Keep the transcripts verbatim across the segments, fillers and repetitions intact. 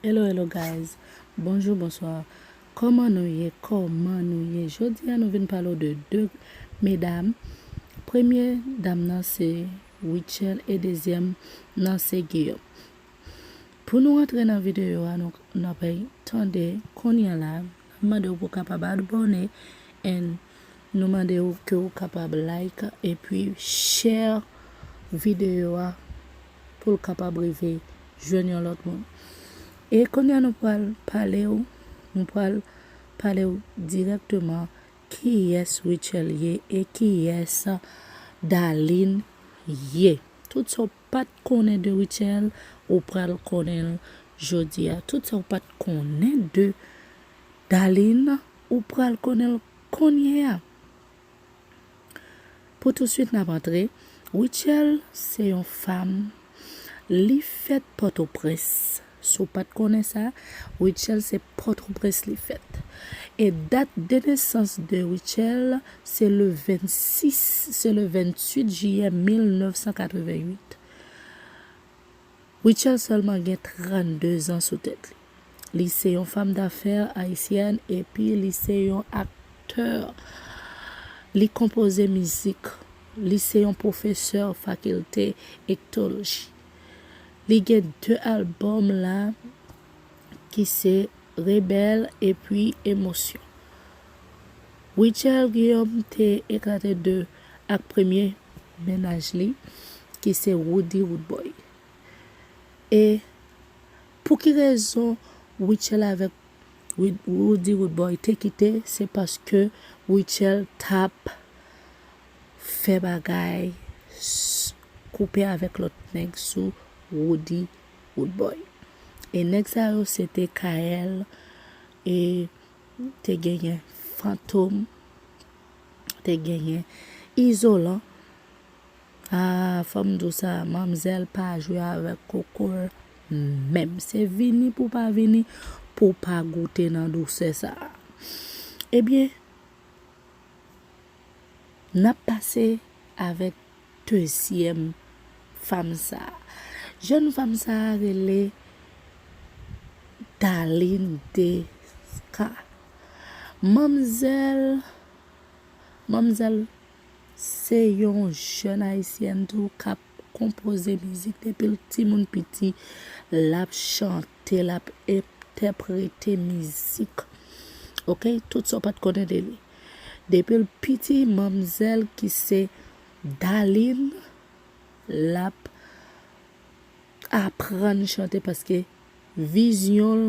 Hello, hello guys. Bonjou, bonswa. Kòman nou ye? Kòman nou ye? Jodi a nou vin pale w de de medam. Premye dam nan se Rutshelle e dezyèm nan se Guillaume. Pou nou antre nan videyo a, nou, nou ap tande kounye a la. N ap mande w pou w kapab abòne and nou mande w ke w kapab like epi share videyo a pou l kapab rive jwenn yon lòt moun. E kounye a nou pral pale w, nou pral pale w dirèkteman kiyès Rutshelle ye e kiyès Darline ye. Tout sa w pa t konnen de Rutshelle, ou pral konnen l jodi a. Tout sa w pa t konnen de Darline, ou pral konnen l kounye a. Pou touswit n ap antre, Rutshelle se yon fanm, li fèt Pòtoprens. Si w pa t konnen sa, Rutshelle se Pòtoprens li fèt. E dat de nesans de Rutshelle se le vennsis, se le venntuit jiyè mil nèf san katreventuit. Rutshelle sèlman gen trannde zan sou tèt li. Li se yon fanm dafè ayisyèn epi li se yon aktè. Li konpoze mizik. Li se yon pwofesè fakilte etnoloji. Li gen de albòm la ki se Rebèl epi Emosyon. Rutshelle Guillaume te eklate de ak premye mennaj li ki se Roody Roodboy. E pou ki rezon Rutshelle avèk Roody Roodboy te kite, se paske Rutshelle t ap fè bagay koupe avèk lòt nèg sou Roody Roodboy. E nèg sa yo se te Kael, e te genyen Fantom, te genyen Izolan. Ah, fò m di w sa, manmzèl pa jwe avèk koko l menm. Se vini pou pa vini, pou pa goute nan dousè sa. Ebyen, n ap pase avèk dezyèm fanm sa. Jèn fanm sa rele Darline Desca. Manmzèl, manmzèl se yon jèn ayisyèn tou k ap konpoze mizik depi l timoun piti, l ap chante, l ap entèprete mizik. Oke, tout sa w pa t konnen de li. Depi l piti, manmzèl ki se Darline, l ap aprann chante paske vizyon l,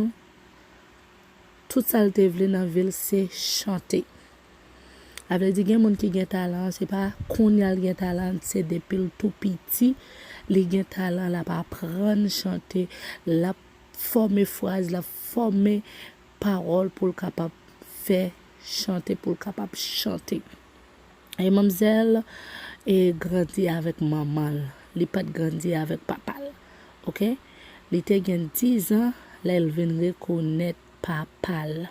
tout sa l te vle nan vi l se chante. Sa vle di gen moun ki gen talan, se pa kounye a l gen talan, se depi l tou piti li gen talan, l ap aprann chante, l ap fòme fraz, l ap fòme pawòl pou l kapab fè chante, pou l kapab chante. E manmzèl e grandi avèk manman l. Li pa t grandi avèk papa l. Oke? Li te gen diz an lè l vin rekonèt papa l.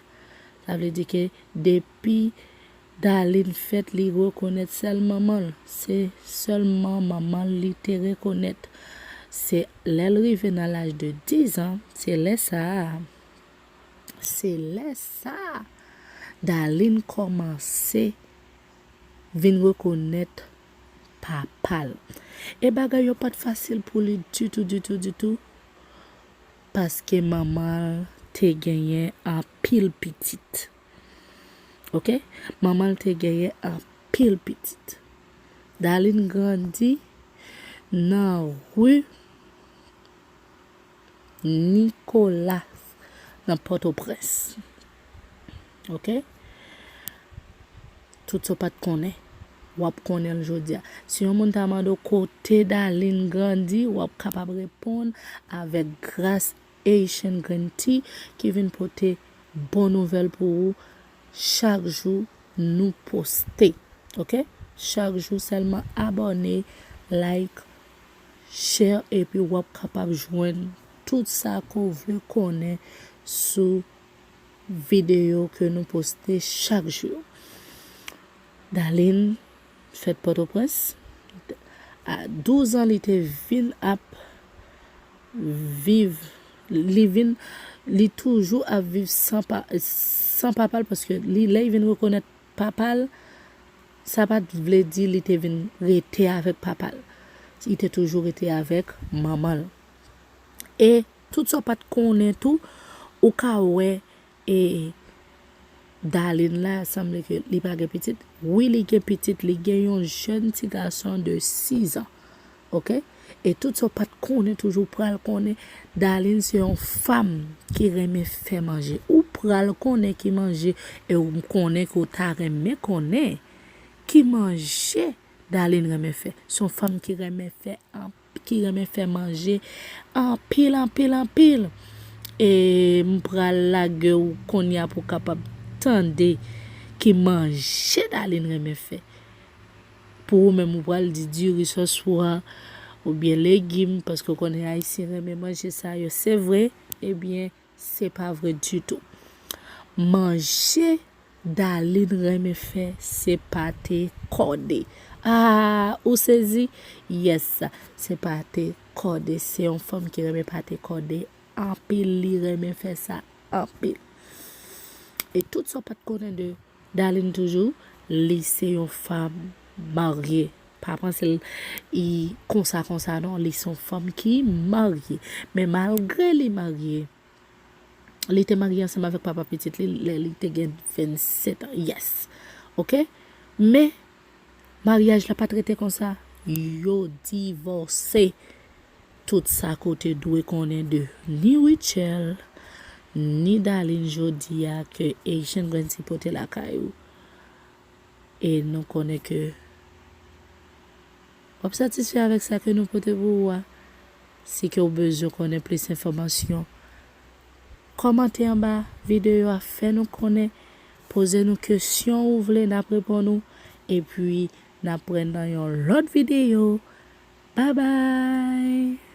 Sa vle di ke depi Darline fèt, li rekonèt sèl manman l. Se sèlman manman l li te rekonèt. Se lè l rive nan laj de diz an, se lè sa a, se lè sa a, Darline kòmanse vin rekonèt papa l. E bagay yo pa t fasil pou li ditou, ditou, ditou, paske manman l te genyen anpil pitit. Oke? Manman l te genyen anpil pitit. Darline grandi nan ri Nicolas nan Pòtoprens. Oke? Tout sa w pa t konnen, w ap konnen l jodi a. Si yon moun ta mande w kote Darline grandi, w ap kapab reponn avèk gras Haitian Green Tea ki vin pote bon nouvèl pou ou chak jou nou poste. Oke? Chak jou sèlman abòne, like, share epi w ap kapab jwenn tout sa ke w vle konnen sou videyo ke nou poste chak jou. Darline fèt Pòtoprens. A douz an, li te vin ap viv, li vin li toujou ap viv san pa, san papa l, paske li, lè li vin rekonèt papa l, sa pa t vle di li te vin rete avèk papa l. Li te toujou rete avèk manman l. E tout sa w pa t konnen tou, ou ka wè, e Darline la, sanble ke li pa gen pitit. Wi, li gen pitit, li gen yon jèn ti gason de sis an. Oke? E tout sa w pa t konnen, toujou pral konnen. Darline se yon fanm ki renmen fè manje. Ou pral konnen ki manje, e ou konnen ke w ta renmen konnen ki manje Darline renmen fè. Se yon fanm ki renmen fè anpil, ki renmen fè manje anpil, anpil, anpil. E m pral lage w kounye a pou w kapab tande ki manje Darline renmen fè. Pou ou menm, ou pral di diri, sòswa, oubyen legim, paske w konnen Ayisyen renmen manje sa yo. Se vre, ebyen, se pa vre ditou. Manje Darline renmen fè, se pate kòde. Ah, ou sezi? Yes, se pate kòde. Se yon fanm ki renmen pate kòde anpil, li renmen fè sa anpil. E tout sa w pa t konnen de Darline toujou, li se yon fanm marye. Pa panse l konsa konsa non, li se yon fanm ki marye. Men malgre li marye, li te marye ansanm avèk papa pitit li lè li te gen vennsèt an. Yes. Oke? Men maryaj la pa t rete konsa. Yo divòse. Tout sa ke w te dwe konnen de ni Rutshelle, ni Darline jodi a ke Asian Grancy pote lakay ou. E nou konnen ke w ap satisfè avèk sa ke nou pote pou ou a. Si ke w bezwen konnen plis enfòmasyon, kòmante anba videyo a, fè nou konnen, poze nou kesyon ou vle, n ap reponn ou. Epi, n ap wè nan yon lòt videyo. Babay!